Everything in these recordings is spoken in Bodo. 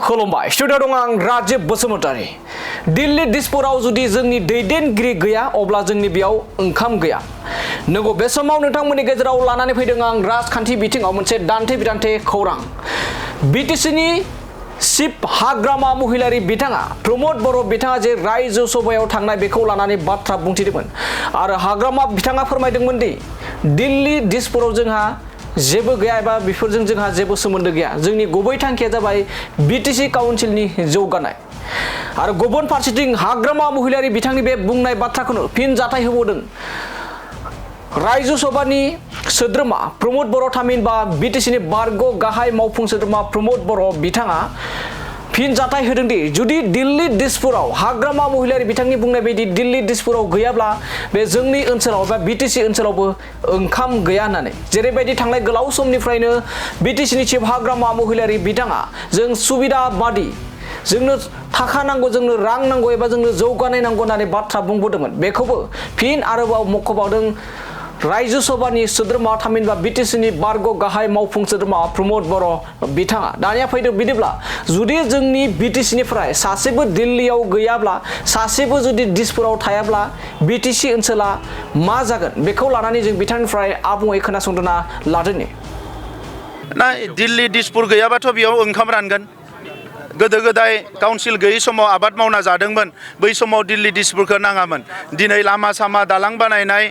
खुलुमबाय स्टुडिअ दं आं राजिब बसुमतारी। दिल्ली दिसपुराव जुदि जोंनि दैदेनगिरि गैया अब्ला जोंनि बेयाव ओंखाम गैया। नंगौ बे समाव नोंथांमोननि गेजेराव लानानै फैदों आं राजखान्थि बिथिङाव मोनसे दान्थे बिदान्थे खौरां। बिटिसिनि चिफ हाग्रामा महिलारि बिथाङा प्रमद बर' बिथाङा जे रायजो सभायाव थांनाय बेखौ लानानै बाथ्रा बुंथिदोंमोन आरो हाग्रामा बिथाङा फोरमायदोंमोन दि दिल्ली दिसपुराव जोंहा जेबो गैया एबा बेफोरजों जोंहा जेबो सोमोन्दो गैया। जोंनि गुबै थांखिया जाबाय बिटिसि काउन्सिलनि जौगानाय। आरो गुबुन फारसेथिं हाग्रामा महिलारि बिथांनि बे बुंनाय बाथ्राखौनो फिन जाथाय होबावदों रायजो सभानि सोद्रोमा प्रमद बर' थामहिनबा बिटिसिनि बारग' गाहाय मावफुं सोद्रोमा प्रमद बर' बिथाङा फिन जाथाय होदों दि जुदि दिल्ली दिसपुराव हाग्रामा महिलारि बिथांनि बुंनाय बायदि दिल्ली दिसपुराव गैयाब्ला बे जोंनि ओनसोलाव बा बिटिसि ओनसोलावबो ओंखाम गैया होननानै जेरैबायदि थांनाय गोलाव समनिफ्रायनो बिटिसिनि चिफ हाग्रामा महिलारि बिथाङा जों सुबिदा बादि जोंनो थाखा नांगौ जोंनो रां नांगौ एबा जोंनो जौगानाय नांगौ होननानै बाथ्रा बुंबोदोंमोन। बेखौबो फिन आरोबाव मख'बावदों रायजो सभानि सोद्रोमा थामहिनबा बिटिसिनि बारग' गाहाय मावफुं सोद्रोमा प्रमद बर' बिथाङा। दानिया फैदों बिदिब्ला जुदि जोंनि बिटिसिनिफ्राय सासेबो दिल्लीयाव गैयाब्ला सासेबो जुदि दिसपुराव थायाब्ला बिटिसि ओनसोला मा जागोन बेखौ लानानै जों बिथांनिफ्राय आबुङै खोनासंदोंना लादोंनि। ना दिल्ली दिसपुर गैयाबाथ' बेयाव ओंखाम रानगोन। गोदो गोदाय काउन्सिल गैयै समाव आबाद मावना जादोंमोन, बै समाव दिल्ली दिसपुरखौ नाङामोन। दिनै लामा सामा दालां बानायनाय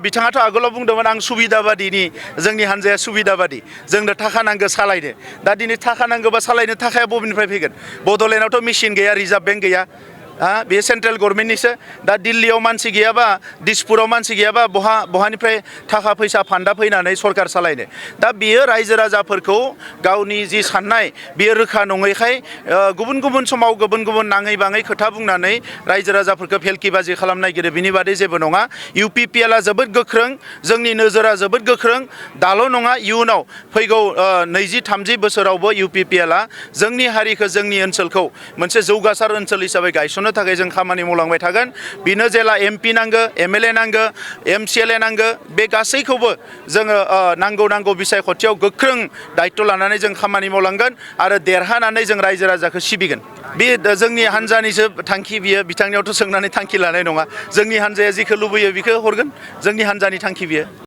बिथाङाथ' आगोलाव बुंदोंमोन आं सुबिदाबादिनि जोंनि हान्जाया सुबिदाबादि जोंनो थाखा नांगौ सालायनो। दा दिनै थाखा नांगौबा सालायनो थाखाया बबेनिफ्राय फैगोन? बड'लेण्डआवथ' मेसिन गैया, रिजार्भ बेंक गैया, बे सेन्ट्रेल गभर्नमेन्टनिसो। दा दिल्लीयाव मानसि गैयाबा दिसपुराव मानसि गैयाबा बहानिफ्राय थाखा फैसा फान्दा फैनानै सरकार सालायनो? दा बियो रायजो राजाफोरखौ गावनि जि साननाय बियो रोखा नङैखाय गुबुन गुबुन समाव गुबुन गुबुन नाङै बाङै खोथा बुंनानै रायजो राजाफोरखौ फेलखिबाजि खालामनो नागिरो। बिनि बादै जेबो नङा। UPPLआ जोबोद गोख्रों, जोंनि नोजोरा जोबोद गोख्रों। दाल' नङा, इयुनाव फैगौ 20-30 बोसोरावबो UPPLआ जोंनि हारिखौ जोंनि ओनसोलखौ मोनसे जौगासार ओनसोल हिसाबै गायसननो थाखाय जों खामानि मावलांबाय थागोन। बिनो जेला MP नांगौ, MLA नांगौ, MCLA नांगौ, बे गासैखौबो जोङो नांगौ बिसायख'थियाव गोख्रों दायित्व लानानै जों खामानि मावलांगोन आरो देरहानानै जों रायजो राजाखौ सिबिगोन। बे जोंनि हान्जानिसो थांखि, बियो बिथांनियावथ' सोंनानै थांखि लानाय नङा। जोंनि हान्जाया जिखौ लुबैयो बेखौ हरगोन, जोंनि हान्जानि थांखि बियो।